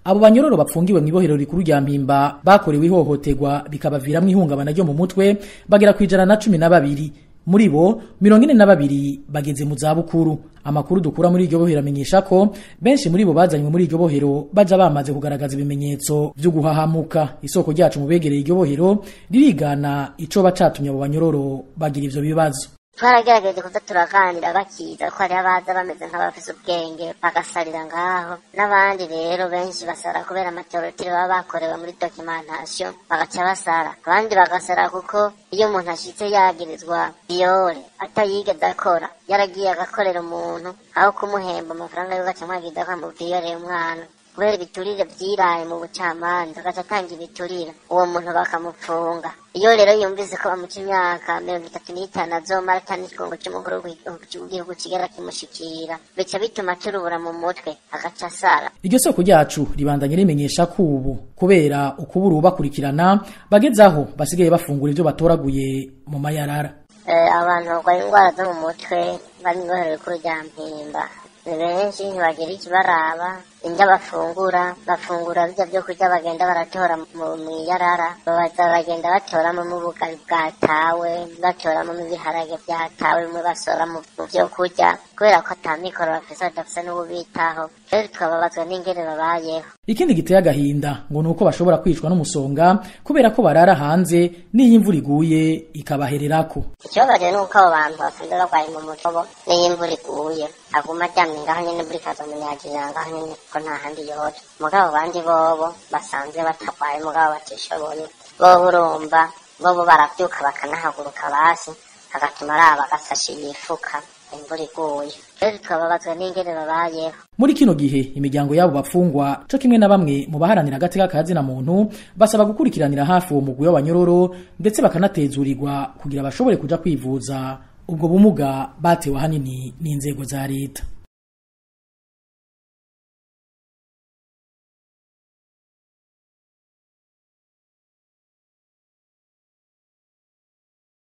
Abo banyororo bapfungiwe mw'ibohero rikuru rya Mpimba bakorewe ihohoterwa bikabaviramwo ihungabana ryo mu mutwe bagera ku 112. Muri bo, 42 bageze mu zabukuru. Amakuru dukura muri iryo bohero amenyesha ko benshi muri bo bazanywe muri iryo bohero baja bamaze kugaragaza ibimenyetso vyo guhahamuka. Isoko ryacu mu begereye iryo bohero ririgana ico bacatumye abo banyororo bagira ivyo bibazo. Twaragerageje kuza turaganira bakiza ko hariho abaza bameze nk'abafise ubwenge bagasarira ngaho, n'abandi rero benshi basara kubera ama tortures baba bakorewe muri documentation, bagaca basara. Abandi bagasara kuko iyo umuntu ashitse yagirizwa viol atayigeze akora, yaragiye agakorera umuntu, aho kumuhemba amafaranga yo gaca amwagiza ko amuviyoreye umwana, kubera ibiturire vyiraye mu bucamanza, agaca atanga ibiturire, uwo muntu bakamupfunga. Iyo rero yumvise ko bamuca imyaka 35 azomara ata n'ikigongo c'umukuru w'igihugu kigera kimushikira, bica bituma turubura mu mutwe, agaca asara. Iryo soko ryacu ribandanye rimenyesha ko ubu kubera ukubura ubakurikirana bageze aho basigaye bafungura ivyo batoraguye mu mayarara. Abantu barwaye indwara zo mu mutwe bari mw'ibohero rikuru rya Mpimba ni benshi, ntibagira ikibaraba. Indya bafungura, bafungura birya vyo kurya bagenda baratora mw'iyarara. Baza bagenda batoramo ubugari bwatawe, batoramo ibiharage vyatawe, bimwe basora mu vyo kurya, kubera ko ata mikoro bafise, badafise n'uwubitaho. Rero tukababazwa n'ingene babayeho. Ikindi giteye agahinda ngo nuko bashobora kwicwa n'umusonga kubera ko barara hanze, n'iyo imvura iguye ikabahererako. Ikibabaje ni uko abo bantu basanzwe barwaye mu mutwe bo, n'iyo imvura iguye aguma aryamye ngaho nyene, imvura ikazomunyagirira ngaho nyene kuko nta handi yoja. Mugabo abandi bobo basanzwe batarwaye mugabo batishoboye, bobo urumva bobo baravyuka bakanahaguruka, basi agatuma araba agasashe yifuka imvura iguye. Rero tukababazwa n'ingene babayeho. Muri kino gihe imiryango y'abo bapfungwa co kimwe na bamwe mu baharanira agateka ka zina muntu basaba gukurikiranira hafi uwo mugwi w'abanyororo, ndetse bakanatezurirwa kugira bashobore kuja kwivuza ubwo bumuga batewe ahanini n'inzego za leta.